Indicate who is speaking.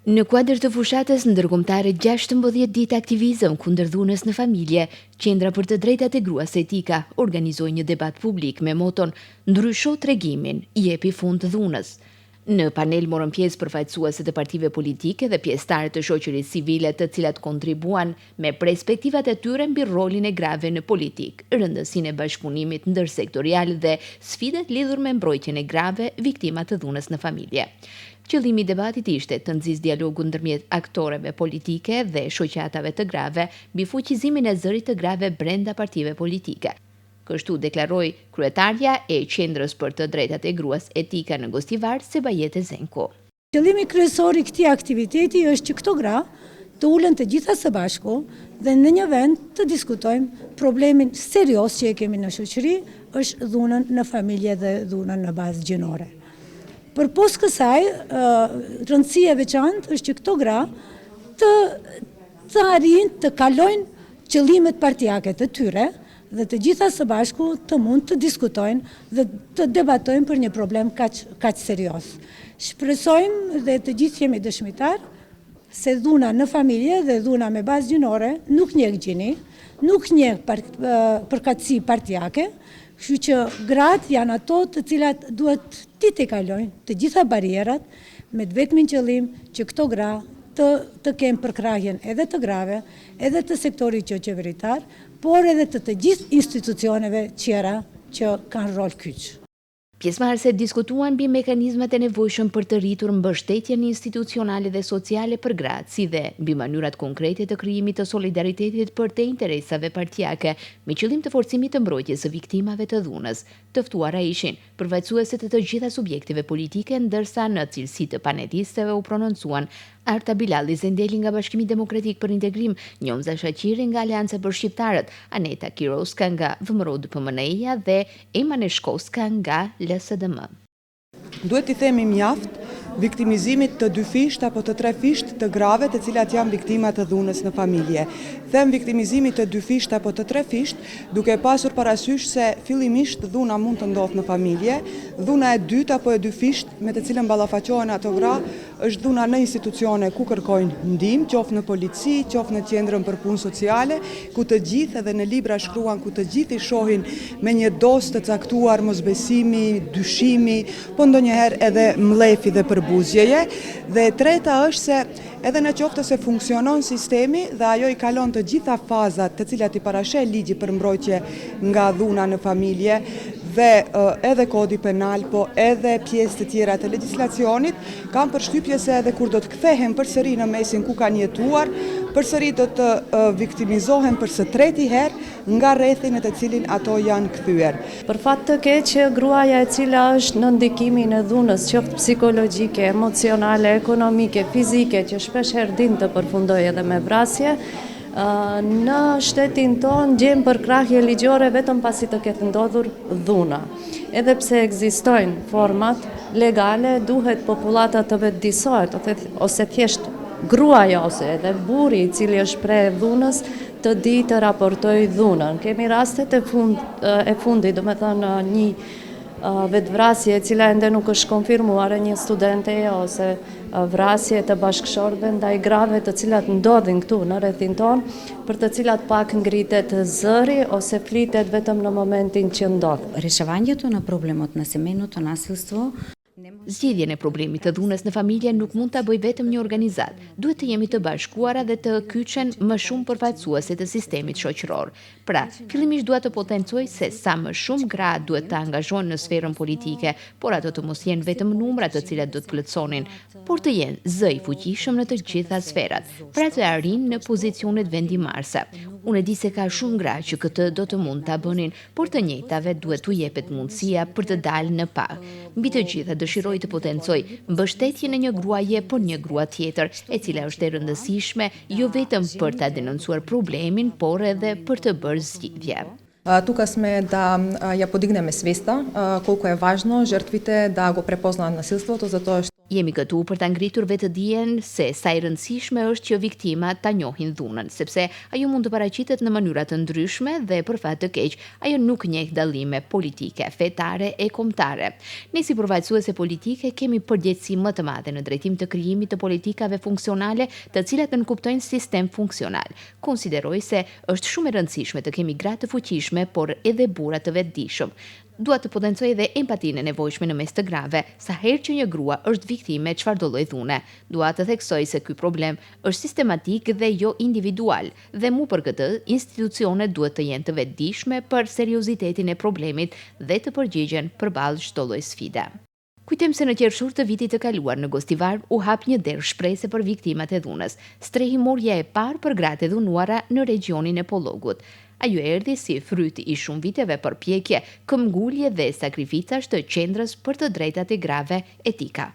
Speaker 1: Në kuadër të fushatës ndërkombëtare 16 ditë aktivizëm kundër dhunës në familje, Qendra për të Drejtat e Gruas Etika organizoi një debat publik me moton Ndrysho tregimin, jepi fund dhunës. Në panel morën pjesë përfaqësuese të partive politike dhe pjesëtarë të shoqërisë civile të cilat kontribuan me perspektivat e tyre mbi rolin e grave në politikë, rëndësinë e bashkëpunimit ndërsektorial dhe sfidat lidhur me mbrojtjen e grave viktima të dhunës në familje. Qëllimi i debatit ishte të nxisë dialogun ndërmjet aktoreve politike dhe shoqatave të grave mbi fuqizimin e zërit të grave brenda partive politike. Kështu deklaroi kryetarja e Qendrës për të Drejtat e Gruas Etika në Gostivar, Sebajete Zenku.
Speaker 2: Qëllimi kryesor i këtij aktiviteti është që këto gra të ulen të gjitha së bashku dhe në një vend të diskutojmë problemin serioz që e kemi në shoqëri, është dhunën në familje dhe dhunën në bazë gjinore. Përpos kësaj, rëndësi e veçantë është që këto gra të të arrijnë të kalojnë qëllimet partiake të tyre dhe të gjitha së bashku të mund të diskutojnë dhe të debatojnë për një problem kaq kaq serioz. Shpresojmë dhe të gjithë jemi dëshmitar se dhuna në familje dhe dhuna me bazë gjinore nuk njeh gjini, nuk njeh përkatësi partiake, kështu që gratë janë ato të cilat duhet t'i tejkalojnë të gjitha barrierat me të vetmin qëllim që këto gra të të kenë përkrahjen edhe të grave, edhe të sektorit joqeveritar, por edhe të të gjithë institucioneve tjera që kanë rol kyç.
Speaker 1: Pjesëmarrëset diskutuan mbi mekanizmat e nevojshëm për të rritur mbështetjen institucionale dhe sociale për gratë, si dhe mbi mënyrat konkrete të krijimit të solidaritetit përtej interesave partiake, me qëllim të forcimit të mbrojtjes së viktimave të dhunës. Të ftuara ishin përfaqësuese të të gjitha subjekteve politike, ndërsa në cilësi të panelisteve u prononcuan Arta Bilalli Zendeli nga Bashkimi Demokratik për Integrim, Njomza Shaqiri nga Aleanca për Shqiptarët, Aneta Kiroska nga VMRO-DPMNE-ja dhe Ema Neshkoska nga LSDM.
Speaker 3: Duhet t'i themi mjaft viktimizimit të dyfishtë apo të trefishtë të grave të cilat janë viktima të dhunës në familje. Them viktimizimit të dyfishtë apo të trefishtë, duke pasur parasysh se fillimisht dhuna mund të ndodhë në familje, dhuna e dytë apo e dyfishtë me të cilën ballafaqohen ato gra Është dhuna në institucione ku kërkojnë ndihmë, qoftë në polici, qoftë në qendrën për punë sociale, ku të gjithë edhe në libra shkruan ku të gjithë i shohin me një dozë të caktuar mosbesimi, dyshimi, po ndonjëherë edhe mllefi dhe përbuzjeje. Dhe e treta është se edhe në qoftë se funksionon sistemi dhe ajo i kalon të gjitha fazat të cilat i parasheh ligji për mbrojtje nga dhuna në familje dhe edhe kodi penal, po edhe pjesë të tjera të legjislacionit, kam përshtypje se edhe kur do të kthehen përsëri në mesin ku kanë jetuar, përsëri do të viktimizohen për së treti herë nga rrethi në të cilin ato janë kthyer.
Speaker 4: Për fat të keq, gruaja e cila është nën ndikimin e dhunës, qoftë psikologjike, emocionale, ekonomike, fizike, që shpeshherë din të përfundojë edhe me vrasje, Në shtetin tonë gjen përkrahje ligjore vetëm pasi të ketë ndodhur dhuna. Edhe pse ekzistojnë format legale, duhet popullata të vetëdijesohet ose thjesht gruaja ose edhe burri i cili është pre e dhunës të di të raportojë dhunën. Kemi rastet e fund, e fundit, domethënë një vetëvrasje e cila ende nuk është konfirmuar e një studenteje ose vrasje të bashkëshortëve ndaj grave të cilat ndodhin këtu në rrethin tonë, për të cilat pak ngritet zëri ose flitet vetëm në momentin që ndodh.
Speaker 5: Решавањето на проблемот на семејното насилство
Speaker 1: Zgjidhjen e problemit të dhunës në familje nuk mund ta bëjë vetëm një organizatë. Duhet të jemi të bashkuara dhe të kyçen më shumë përfaqësuese të sistemit shoqëror. Pra, fillimisht dua të potencoj se sa më shumë gra duhet të angazhohen në sferën politike, por ato të mos jenë vetëm numra të cilat do të plotësonin, por të jenë zë i fuqishëm në të gjitha sferat, pra të arrijnë në pozicionet vendimmarrëse. Unë e di se ka shumë gra që këtë do të mund ta bënin, por të njëjtave duhet t'u jepet mundësia për të dalë në pah. Mbi të gjitha dëshiroj të potencoj mbështetjen e një gruaje për një grua tjetër, e cila është e rëndësishme jo vetëm për ta denoncuar problemin, por edhe për të bërë zgjidhje.
Speaker 6: Тука сме да ја подигнеме свеста колку е важно жртвите да го препознаат насилството, затоа што.
Speaker 1: Jemi këtu për ta ngritur vetëdijen se sa e rëndësishme është që viktimat ta njohin dhunën, sepse ajo mund të paraqitet në mënyra të ndryshme dhe për fat të keq ajo nuk njeh dallime politike, fetare e kombëtare. Ne si përfaqësuese politike kemi përgjegjësi më të madhe në drejtim të krijimit të politikave funksionale të cilat nënkuptojnë sistem funksional. Konsideroj se është shumë e rëndësishme të kemi gra të fuqishme por edhe burra të vetëdijshëm. Dua të potencoj edhe empatinë e nevojshme në mes të grave, sa herë që një grua është viktimë e çfarëdo lloj dhune. Dua të theksoj se ky problem është sistematik dhe jo individual dhe mu për këtë institucionet duhet të jenë të vetëdijshme për seriozitetin e problemit dhe të përgjigjen përballë çdo lloj sfide. Kujtojmë se në qershor të vitit të kaluar në Gostivar u hap një derë shprese për viktimat e dhunës, strehimorja e parë për gratë e dhunuara në regjionin e Pollogut. Ajo erdhi si fryt i shumë viteve përpjekje, këmbëngulje dhe sakrificash të Qendrës për të Drejtat e Grave, Etika.